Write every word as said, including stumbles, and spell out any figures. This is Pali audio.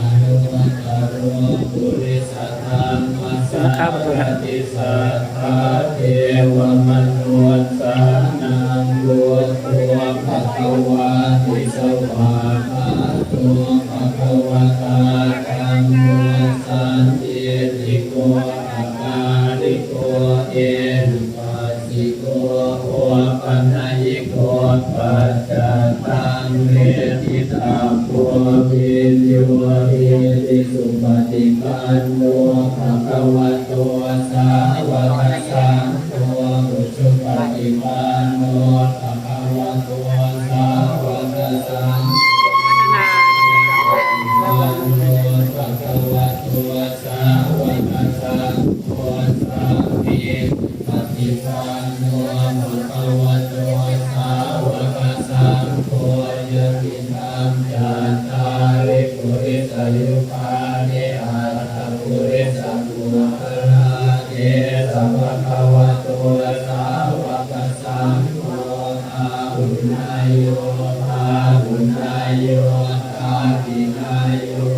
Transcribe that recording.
Anuttaro purisadammasārathi satthā devamanussānaṃ buddho bhagavāti. Svākkhāto bhagavatā dhammo sandiṭṭhiko akāliko ehipassiko opanayiko paccattaṃ veditabbo viññūhīti. Supaṭipanno bhagavato sāvakasaṅgho, ujupaṭipanno bhagavato sāvakasaṅgho, bhagavato sāvakasaṅgho, sāmīcipaṭipanno bhagavato sāvakasaṅgho, yadidaṃ cattāri purisayugāni aṭṭha purisapuggalā, esa bhagavato sāvakasaṅgho, āhuneyyo pāhuneyyo dakkhiṇeyyo